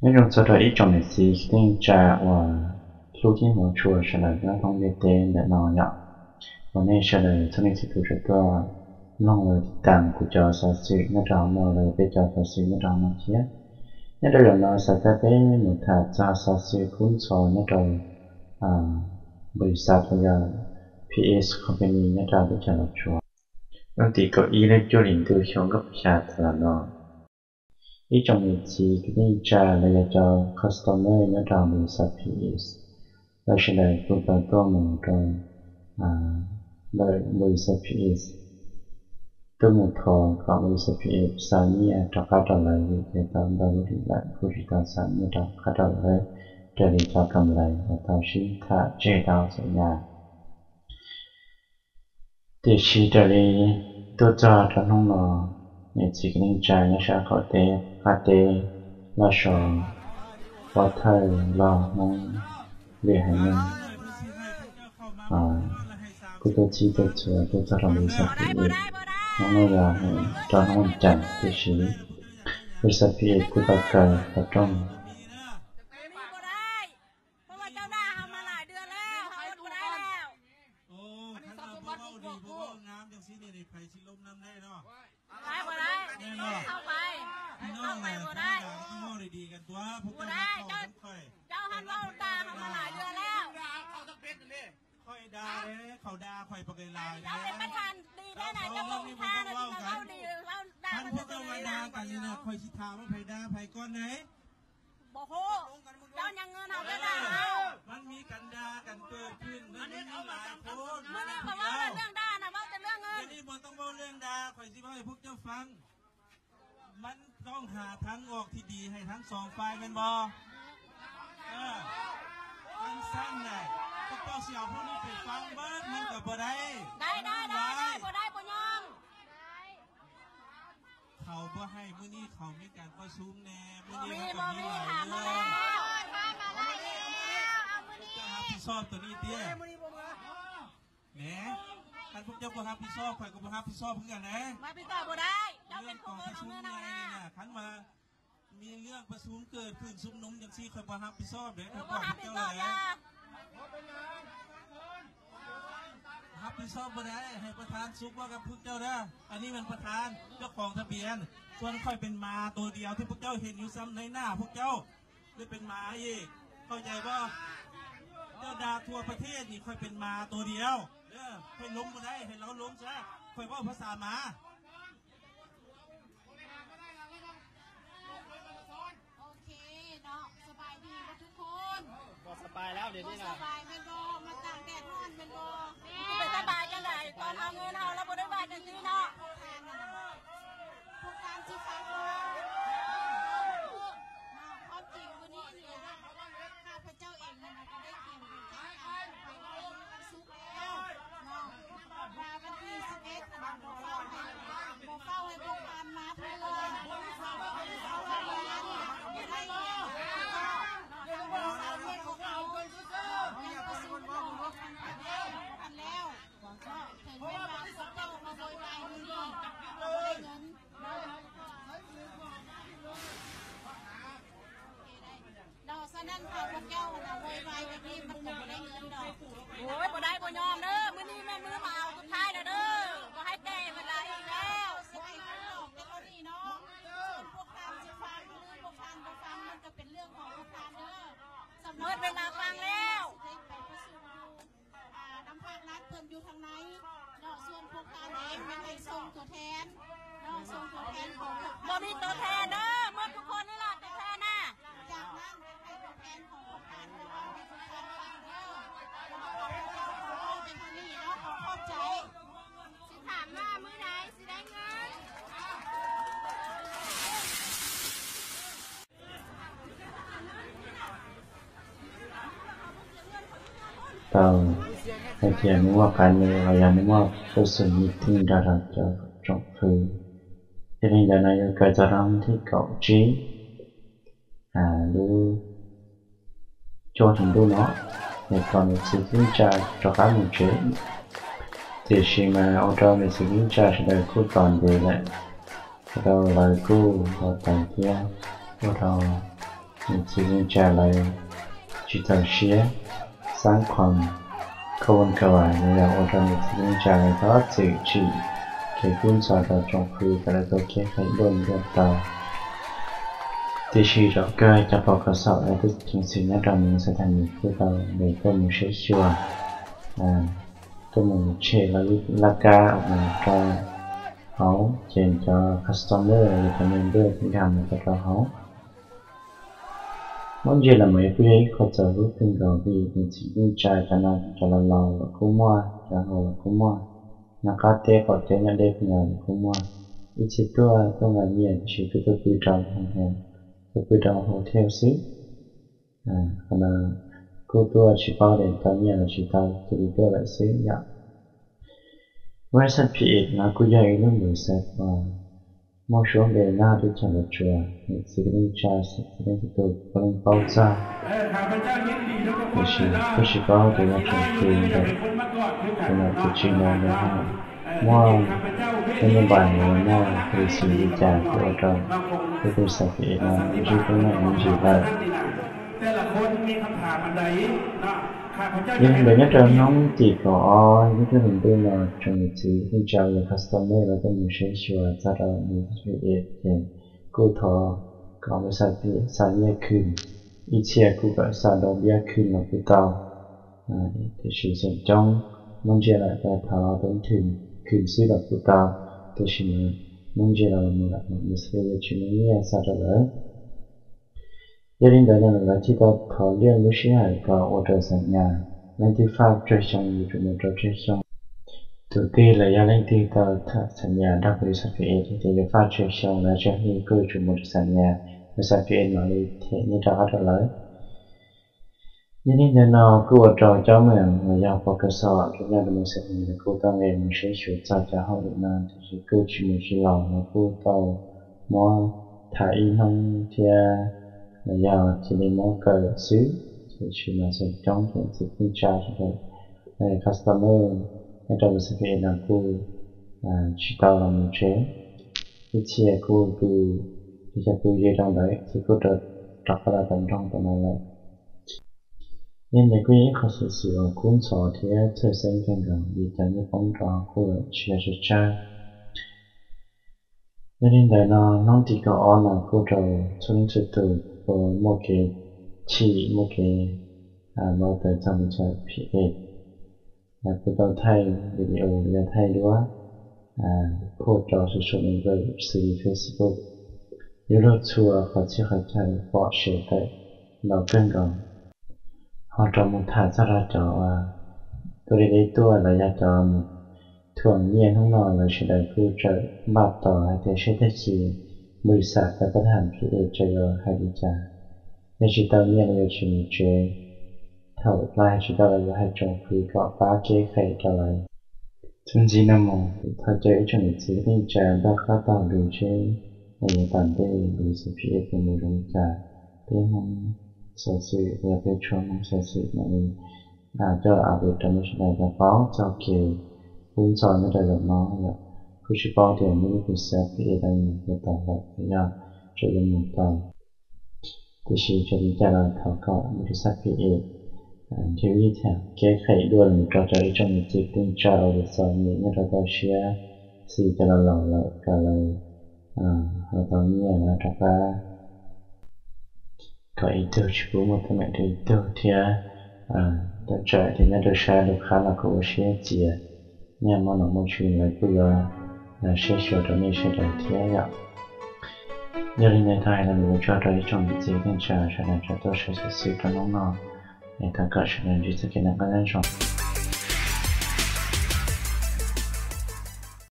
Nyob zoo txog rau ib tsoom niam txiv kwv tij neej tsa uas hlub thiab hmov tshua sawv daws nyob thoob ntiaj teb ntawm no yom, uas nej sawv daws txhua leej txhua tus tau tuaj mloog los tiv tam kuv cov xov xwm nyob rau hauv no los yog peb cov xov xwm nyob rau hauv no thiab. Nyob rau zaum no xav coj peb mus tham txog xov xwm kub ntxhov nyob rau npawg Xab los yog P S Company nyob rau teb chaws Los Tsuas. Hnub tim kaum ib lub cuaj hlis ntuj xyoo ob phav xya tas los no, ib tsoom niam txiv kwv tij neej tsa los yog cov customer nyob rau npawg Xab P S, lawv sawv daws kuj tau tuaj mus rau ntawm npawg Xab P S, tuaj mus thov kom npawg Xab P S xa nyiaj rov qab rau lawv vim tias tau ntau lub hlis lawm kuj tsis tau xa nyiaj rov qab rau lawv raws li cov kam lais uas tau sib tham tseg rau xwm yas. Tiam sis raws li tuaj txog rau hnub no, niam txiv kwv tij neej tsa nyob sab qaum teb qab teb Laj Sov, pov thawj Nplog Hmoob Liam Haiv Neeg kuj tuaj txhij tuaj txhua tuaj txog rau npawg Xab P S. Hnub no yog rau hnub vas cas tiam sis npawg Xab P S kuj tau kaw qhov roojมันต้องหาทางออกที่ดีให้ทั้งสองฝ่ายแม่นบ่ เออ จั่งซั้นแหละ พวกเจ้าสิเอาพวกนี้ไปฟังเบิดมันก็บ่ได้ ได้ ได้ ได้ บ่ได้ บ่ยอม เขาบ่ให้ มื้อนี้เขามีการประชุมแน่ มื้อนี้มันก็มีหลายเรื่อง เจ้ารับผิดชอบตัวนี้เตี้ย แหม คันพวกเจ้าบ่รับผิดชอบ ข้อยก็บ่รับผิดชอบคือกันนะ รับผิดชอบบ่ได้ เจ้าเป็นผู้เปิดเรื่องเอาเงินเอานะ เรื่องกองประชุมไงเนี่ย คันว่ามีเรื่องประชุมเกิดขึ้นชุมนุมจั่งซี้ ข้อยบ่รับผิดชอบเด้ ข้อยบอกพวกเจ้าเลยนะ รับผิดชอบบ่ได้ ให้ประธานสุขเว้ากับพวกเจ้าเด้อ อันนี้มันประธานเจ้าของทะเบียน ส่วนข้อยเป็นหมาตัวเดียวที่พวกเจ้าเห็นอยู่ซ้ำในหน้าพวกเจ้า ได้เป็นหมาอีก เข้าใจบ่ เจ้าด่าทั่วประเทศนี่ ข้อยเป็นหมาตัวเดียว เด้อ ข้อยลงบ่ได้ ให้ลาวลงซะ ข้อยเว้าภาษาหมา โอเคเนาะ สบายดีบ่ทุกคน บ่สบายแล้วเดี๋ยวนี้นะ บ่สบายแม่นบ่ มาตากแดดร้อนแม่นบ่ สิไปสบายจั่งใด ตอนเอาเงินเฮา ลาวบ่ได้ว่าจั่งซี้เนาะ พวกท่านสิฟังบ่ เนาะ ความจริงมื้อนี้นี่ ข้าพเจ้าเองนี่นะ ก็ได้เตรียมไปจัดการไปเมื่อวันศุกร์แล้วเนาะ ว่าวันที่สิบเอ็ดนะ บ่เฝ้าให้ บ่เฝ้าให้พวกท่านมาเพื่อ บ่เฝ้าให้พวกท่านมาเพื่อ บ่ได้เตรียม เนาะ ทางบริษัทเนี่ยเขายังประชุมกันแล้ว เนาะ ถึงแม้ว่าพวกเจ้ามาโวยวายมื้อนี้ บ่ได้เงิน เนาะ ฉะนั้นถ้าพวกเจ้ามาโวยวายแบบนี้มันก็บ่ได้เงินดอก โอ้ย บ่ได้บ่ยอมเด้อ มื้อนี้แม่นมื้อมาเอาสุดท้ายแล้วเด้อ บ่ให้แต่เวลาอีกแล้ว สิให้คำตอบแต่เท่านี้เนาะ ส่วนพวกท่านสิฟังหรือพวกท่านบ่ฟังมันก็เป็นเรื่องของพวกท่านเด้อ สำหรับ หมดเวลาฟังแล้ว สิได้ไปประชุมอยู่ อ่า นำภาครัฐเพิ่นอยู่ทางในเนาะ ส่วนพวกท่านเองยังให้ส่งตัวแทนเนาะ ส่งตัวแทนของพวกท่าน บ่มีตัวแทนเด้อ หมดทุกคนนี่ล่ะตัวแทนน่ะ หลังจากนั้นให้ตัวแทนของพวกท่านเนาะ ให้พวกท่านฟังเด้อ เนาะ ขอบใจ สิถามว่ามื้อใดสิได้เงิน Tau hais tias nws muaj qab nws los yog nws muaj pej xeem meeting nrog rau cov tsoom fwv, yog li ntawd no yuav kaw txog rau hnub tim kaum tsib lub cuaj hlis ntuj no, es kom niam txiv kwv tij neej tsa rov qab mus tsev. Tiam sis mas ua rau niam txiv kwv tij neej tsa sawv daws kuj tos ntev lawm, ua rau lawv kuj npau taws thiab ua rau niam txiv neej tsa lawv tsis txaus siab, xav qhov koj ua kawg los yog ua rau niam txiv neej tsa lawv txhob txwm tsim kev kub ntxhov rau tsoom fwv kom lawv tuaj kev qhia duaj mus duaj tau. Tiam sis zaum kawg cov pos kos xom lawv tuaj ceev xwm nyob rau mus xav thas nis kuj tau ntes tuaj mus saib xyuas, tuaj mus tshem lub laj kab uas mus rau hauv, ces cov customer los yog cov member nkag mus txog rau hauv. Muab ntsia los mus kuj yog ib qho txaus hlub kawg nkaus vim niam txiv neej tsa cov no cov laus laus los kuj muaj, cov hluas los kuj muaj, nyob qab teb qaum teb nyob deb kawg nkaus los kuj muaj. Ib txhia tuaj tuaj nqa nyiaj tiam sis kuj tuaj pw rau hoo, tuaj pw rau hotel xwb. Qhov no kuj tuaj tsis paub tias tau nyiaj los tsis tau, cia li tuaj lawm xwb yom. Npawb xab phi es no kuj yog ib lub npawb xab uas muaj suab npe nyob hauv teb chaws Los Tsuas, niam txiv kwv tij neej tsa, txiv leej txiv tub puav leej paub txog, tiam sis kuj tsis paub tias yog tsoom fwv ntawm tus nom tus tswv ntawd lawv ho muaj lub npe npam los yog muaj policy li cas thiaj ua rau lub npawb xab phi es no ntsib teeb meem me ntsis lawm. Yog li ntawd nyob rau hnub tim kaum ob lub cuaj hli ntuj no tsoom niam txiv kwv tij neej tsa uas yog customer lawv tuaj mus saib xyuas txog rau npawb xab phi es ces kuj thov kom npawb xab phi es xa nyiaj khwm, ib txhia kuj kom xa dau npiab khwm los kuj tau. Tiam sis feem coob muab ntsia lawm ces thov teb khwm xwb los kuj tau, tiam sis mas muab ntsia los los mus lawm mas npawb xab phi es yuav tsis muaj nyiaj xa rau lawv. Yog li ntawd no lawv thiaj tau thov liaj lub sij hawm kom ua rau xam nyas, leej twg faj tsawg xyoo yuav tsum mus rau tsawg xyoo. Tus twg los yog leej twg tau tham xam nyas nrog npawb xab phi es hais tias yuav faj tsawg xyoo los tsawg hli kuj yuav tsum mus rau xam nyas, npawb xab phi es mam li them nyiaj rov qab rau lawv. Yog li ntawd no kuj ua rau cov meem los yog pos kos xom los nyob rau npawb xab phi es lawv kuj tau nqis mus saib xyuas txog cov hauj lwm no tiam sis kuj tsis mus tsis los, lawv kuj tau muab tham ib hnub thiab los yog cia li muab kaw lawm xwb. Tiam sis mas feem coob cov niam txiv kwv tij neej tsa sawv daws los yog customer nyob rau npawb xab phi es no kuj tsis tau los mus tsev. Ib txhia kuj pw, ib txhia pw ze rau ntawd, ib txhia kuj rov qab los tom nroog tom no lawm. Yog li ntawd kuj yog ib qho xov xwm uas kub ntxhov thiab txhawj xeeb kawg nkaus vim cov nyiaj poob rov qab lawm tsis yog tsawg tsawg. Yog li ntawd no hnub tim kaum ob no kuj rau txhua leej txhua tus uas muaj kev chim muaj kev npau taws txog npawb xab phi es, lawv kuj tau thaij video los yog thaij duab post rau social network xws li Facebook, YouTube, txhua qhov txhia qhov chaw pom sev tawm ntau kawg nkaus. Ho rau mus tham txog rau cov tuaj deb deb tuaj los yog cov mus thuam nyiaj hnub no lawv sawv daws kuj tseem npaj tos hais tias seb tag kis npawb xab pab tham phi es tseem yuav hais li cas, yog tsis tau nyiaj los yuav tsis mus tsev. Thaum lawv hais tsis tau los yuav hais tsoom fwv kom pab kev qhia rau lawv. Txuas ntxiv no mus thov caw ib tsoom niam txiv kwv tij neej tsa nrog qab taug lw seb yav tom ntej npawb xab phi es puas mus zoo li cas. Peb Hmoob xov xwm los yog peb tshua Hmoob xov xwm mam li coj los update rau nej sawv daws tau paub txog kev kub ntxhov nyob rau zaum no yom. Kuj tsis paub tias npawb xab phi es tau mus puas tau lawm los yog tseem yuav mus tau. Tiam sis txawm li cas los thov kom npawb xab phi es nrhiav ib lub tham kev qhia duaj los rau cov ib tsoom niam txiv kwv tij neej tsa uas txom nyem nyob rau toj siab, xws li cov laus laus lawm kom lawv ho tau nyiaj lawv rov qab kom ib tug tsis pub muaj teeb meem rau ib tug thiab. Tam tsam tias nyob rau sab lub qab no kuj ua siab txias, nyiaj muaj nom muaj tswv lawv kuj yuav saib xyuas rau nej sawv daws thiab yom. Yog li ntawd thov hais los mus ua tsaug rau ib tsoom niam txiv kwv tij neej tsa sawv daws tuaj saib xov xwm rau hnub no, thov kom sawv daws ntsib txoj kev noj qab nyob zoo.